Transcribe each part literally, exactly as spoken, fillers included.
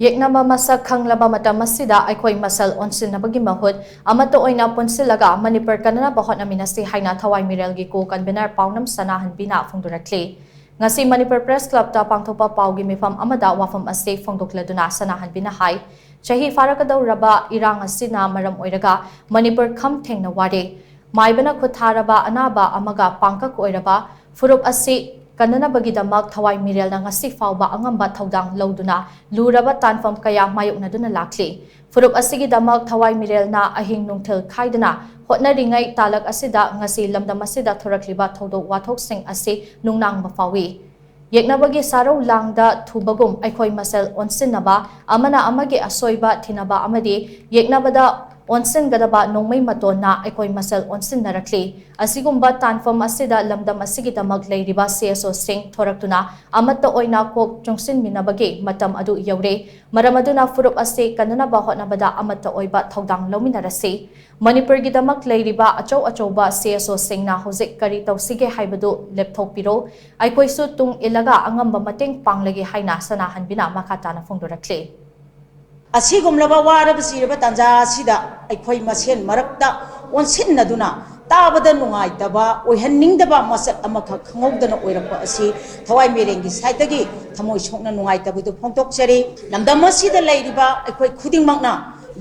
ꯌꯦꯛꯅꯕ ꯃꯁꯛ ꯈꯪꯂꯕ ꯃꯇꯝ ꯑꯁꯤꯗ ꯑꯩꯈꯣꯏ ꯃꯁꯦꯜ ꯑꯣꯟꯁꯤꯟꯅꯕꯒꯤ ꯃꯍꯨꯠ ꯑꯃꯠꯇ ꯑꯣꯏꯅ ꯄꯨꯟꯁꯤꯜꯂꯒ ꯃꯅꯤꯄꯨꯔ ꯀꯟꯅꯅꯕ ꯍꯣꯠꯅꯃꯤꯟꯅꯁꯤ ꯍꯥꯏꯅ ꯊꯋꯥꯏ ꯃꯤꯔꯦꯜꯒꯤ co-convener ꯄꯥꯎꯅꯝ ꯁꯅꯥꯍꯟꯕꯤꯅ ꯐꯣꯡꯗꯣꯔꯛꯂꯤ꯫ ꯉꯁꯤ ꯃꯅꯤꯄꯨꯔ Press Clubꯇ ꯄꯥꯡꯊꯣꯛꯄ ꯄꯥꯎꯒꯤ ꯃꯤꯐꯝ ꯑꯃꯗ ꯋꯥꯐꯝ ꯑꯁꯤ ꯐꯣꯡꯗꯣꯛꯂꯗꯨꯅ ꯁꯅꯥꯍꯟꯕꯤꯅ ꯍꯥꯏ, ꯆꯍꯤ ꯐꯥꯔꯛꯀꯗꯧꯔꯕ ꯏꯔꯥꯡ ꯑꯁꯤꯅ ꯃꯔꯝ ꯑꯣꯏꯔꯒ ꯃꯅꯤꯄꯨꯔ ꯈꯝ ꯊꯦꯡꯅ ꯋꯥꯔꯦ꯫ ꯃꯥꯏꯕꯅ ꯈꯨꯠ ꯊꯥꯔꯕ ꯑꯅꯥꯕ ꯑꯃꯒ ꯄꯥꯡꯀꯛ ꯑꯣꯏꯔꯕ ꯐꯨꯔꯨꯞ ꯑꯁꯤ ꯀꯟꯅꯅꯕꯒꯤꯗꯃꯛ ꯊꯋꯥꯏ ꯃꯤꯔꯦꯜꯅ ꯉꯁꯤ ꯐꯥꯎꯕ ꯑꯉꯝꯕ ꯊꯧꯗꯥꯡ ꯂꯧꯗꯨꯅ ꯂꯨꯔꯕ ꯇꯥꯟꯐꯝ ꯀꯌꯥ ꯃꯥꯌꯣꯛꯅꯗꯨꯅ ꯂꯥꯛꯂꯤ꯫ ꯐꯨꯔꯨꯞ ꯑꯁꯤꯒꯤꯗꯃꯛ ꯊꯋꯥꯏ ꯃꯤꯔꯦꯜꯅ ꯑꯍꯤꯡ ꯅꯨꯡꯊꯤꯜ ꯈꯥꯏꯗꯅ ꯍꯣꯠꯅꯔꯤꯉꯩ ꯇꯥꯂꯛ ꯑꯁꯤꯗ ꯉꯁꯤ ꯂꯝꯗꯝ ꯑꯁꯤꯗ ꯊꯣꯔꯛꯂꯤꯕ ꯊꯧꯗꯣꯛ ꯋꯥꯊꯣꯛꯁꯤꯡ ꯑꯁꯤ ꯅꯨꯡꯅꯥꯡꯕ ꯐꯥꯎꯏ꯫ ꯌꯦꯛꯅꯕꯒꯤ ꯁꯥꯔꯧ ꯂꯥꯡꯗ ꯊꯨꯕꯒꯨꯝ ꯑꯩꯈꯣꯏ ꯃꯁꯦꯜ ꯑꯣꯟꯁꯤꯟꯅꯕ, ꯑꯃꯅ ꯑꯃꯒꯤ ꯑꯁꯣꯏꯕ ꯊꯤꯅꯕ ꯑꯃꯗꯤ ꯌꯦꯛꯅꯕꯗ ꯑꯣꯟꯁꯤꯟꯒꯗꯕ ꯅꯣꯡꯃꯩ ꯃꯇꯣꯟꯅ ꯑꯩꯈꯣꯏ ꯃꯁꯦꯜ ꯑꯣꯟꯁꯤꯟꯅꯔꯛꯂꯤ꯫ ꯑꯁꯤꯒꯨꯝꯕ ꯇꯥꯟꯐꯝ ꯑꯁꯤꯗ ꯂꯝꯗꯝ ꯑꯁꯤꯒꯤꯗꯃꯛ ꯂꯩꯔꯤꯕ CSOꯁꯤꯡ ꯊꯣꯔꯛꯇꯨꯅ ꯑꯃꯠꯇ ꯑꯣꯏꯅ ꯀꯣꯛ ꯆꯨꯡꯁꯤꯟꯃꯤꯟꯅꯕꯒꯤ ꯃꯇꯝ ꯑꯗꯨ ꯌꯧꯔꯦ꯫ ꯃꯔꯝ ꯑꯗꯨꯅ ꯐꯨꯔꯨꯞ ꯑꯁꯤ ꯀꯟꯅꯅꯕ ꯍꯣꯠꯅꯕꯗ ꯑꯃꯠꯇ ꯑꯣꯏꯕ ꯊꯧꯗꯥꯡ ꯂꯧꯃꯤꯟꯅꯔꯁꯤ꯫ ꯃꯅꯤꯄꯨꯔꯒꯤꯗꯃꯛ ꯂꯩꯔꯤꯕ ꯑꯆꯧ ꯑꯆꯧꯕ CSOꯁꯤꯡꯅ ꯍꯧꯖꯤꯛ ꯀꯔꯤ ꯇꯧꯁꯤꯒꯦ ꯍꯥꯏꯕꯗꯨ ꯂꯦꯞꯊꯣꯛꯄꯤꯔꯣ꯫ ꯑꯩꯈꯣꯏꯁꯨ ꯇꯨꯡ ꯏꯜꯂꯒ ꯑꯉꯝꯕ ꯃꯇꯦꯡ ꯄꯥꯡꯂꯒꯦ ꯍꯥꯏꯅ ꯁꯅꯥꯍꯟꯕꯤꯅ ꯃꯈꯥ ꯇꯥꯅ ꯐꯣꯡꯗꯣꯔꯛꯂꯤ꯫ ꯑꯁꯤꯒꯨꯝꯂꯕ ꯋꯥꯔꯕ ꯆꯤꯔꯕ ꯇꯥꯟꯖꯥ ꯑꯁꯤꯗ ꯑꯩꯈꯣꯏ ꯃꯁꯦꯟ ꯃꯔꯛꯇ ꯑꯣꯟꯁꯤꯟꯅꯗꯨꯅ ꯇꯥꯕꯗ ꯅꯨꯡꯉꯥꯏꯇꯕ, ꯑꯣꯏꯍꯟꯅꯤꯡꯗꯕ ꯃꯁꯛ ꯑꯃꯈꯛ ꯈꯪꯍꯧꯗꯅ ꯑꯣꯏꯔꯛꯄ ꯑꯁꯤ ꯊꯋꯥꯏ ꯃꯤꯔꯦꯟꯒꯤ ꯁꯥꯏꯠꯇꯒꯤ ꯊꯃꯣꯏ ꯁꯣꯛꯅ ꯅꯨꯡꯉꯥꯏꯇꯕꯗꯨ ꯐꯣꯡꯗꯣꯛꯆꯔꯤ꯫ ꯂꯝꯗꯝ ꯑꯁꯤꯗ ꯂꯩꯔꯤꯕ ꯑꯩꯈꯣꯏ ꯈꯨꯗꯤꯡꯃꯛꯅ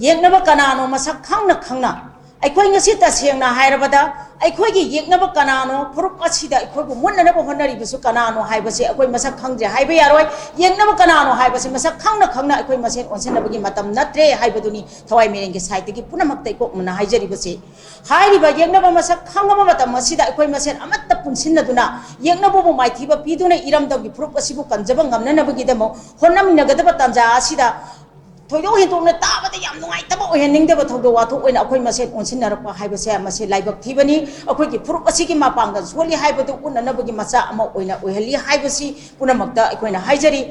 ꯌꯦꯛꯅꯕ ꯀꯅꯥꯅꯣ ꯃꯁꯛ ꯈꯪꯅ ꯈꯪꯅ ꯑꯩꯈꯣꯏ ꯉꯁꯤ ꯇꯁꯦꯡꯅ ꯍꯥꯏꯔꯕꯗ ꯑꯩꯈꯣꯏꯒꯤ ꯌꯦꯛꯅꯕ ꯀꯅꯥꯅꯣ, ꯐꯨꯔꯨꯞ ꯑꯁꯤꯗ ꯑꯩꯈꯣꯏꯕꯨ ꯃꯨꯠꯅꯅꯕ ꯍꯣꯠꯅꯔꯤꯕꯁꯨ ꯀꯅꯥꯅꯣ ꯍꯥꯏꯕꯁꯦ ꯑꯩꯈꯣꯏ ꯃꯁꯛ ꯈꯪꯗ꯭ꯔꯦ ꯍꯥꯏꯕ ꯌꯥꯔꯣꯏ꯫ ꯌꯦꯛꯅꯕ ꯀꯅꯥꯅꯣ ꯍꯥꯏꯕꯁꯦ ꯃꯁꯛ ꯈꯪꯅ ꯈꯪꯅ ꯑꯩꯈꯣꯏ ꯃꯁꯦꯟ ꯑꯣꯟꯁꯤꯟꯅꯕꯒꯤ ꯃꯇꯝ ꯅꯠꯇ꯭ꯔꯦ ꯍꯥꯏꯕꯗꯨꯅꯤ ꯊꯋꯥꯏ ꯃꯤꯔꯦꯟꯒꯤ ꯁꯥꯏꯠꯇꯒꯤ ꯄꯨꯝꯅꯃꯛꯇ ꯏꯀꯣꯛꯃꯅ ꯍꯥꯏꯖꯔꯤꯕꯁꯤ꯫ ꯍꯥꯏꯔꯤꯕ ꯌꯦꯛꯅꯕ ꯃꯁꯛ ꯈꯪꯉꯕ ꯃꯇꯝ ꯑꯁꯤꯗ ꯑꯩꯈꯣꯏ ꯃꯁꯦꯟ ꯑꯃꯠꯇ ꯄꯨꯟꯁꯤꯟꯅꯗꯨꯅ ꯌꯦꯛꯅꯕꯕꯨ ꯃꯥꯏꯊꯤꯕ ꯄꯤꯗꯨꯅ ꯏꯔꯝꯗꯝꯒꯤ ꯐꯨꯔꯨꯞ ꯑꯁꯤꯕꯨ ꯀꯟꯖꯕ ꯉꯝꯅꯅꯕꯒꯤꯗꯃꯛ ꯍꯣꯠꯅꯃꯤꯟꯅꯒꯗꯕ ꯇꯥꯟꯖꯥ ꯑꯁꯤꯗ ꯊꯣꯏꯗꯣꯛ ꯍꯦꯟꯗꯣꯛꯅ ꯇꯥꯕꯗ ꯌꯥꯝ ꯅꯨꯡꯉꯥꯏꯇꯕ ꯑꯣꯏꯍꯟꯅꯤꯡꯗꯕ ꯊꯧꯗꯣꯛ ꯋꯥꯊꯣꯛ ꯑꯣꯏꯅ ꯑꯩꯈꯣꯏ ꯃꯁꯦꯟ ꯑꯣꯟꯁꯤꯟꯅꯔꯛꯄ ꯍꯥꯏꯕꯁꯦ ꯃꯁꯤ ꯂꯥꯏꯕꯛ ꯊꯤꯕꯅꯤ꯫ ꯑꯩꯈꯣꯏꯒꯤ ꯐꯨꯔꯨꯞ ꯑꯁꯤꯒꯤ ꯃꯄꯥꯡꯒꯜ ꯁꯣꯜꯂꯤ ꯍꯥꯏꯕꯗꯨ ꯎꯠꯅꯅꯕꯒꯤ ꯃꯆꯥꯛ ꯑꯃ ꯑꯣꯏꯅ ꯑꯣꯏꯍꯜꯂꯤ ꯍꯥꯏꯕꯁꯤ ꯄꯨꯝꯅꯃꯛꯇ ꯑꯩꯈꯣꯏꯅ ꯍꯥꯏꯖꯔꯤ꯫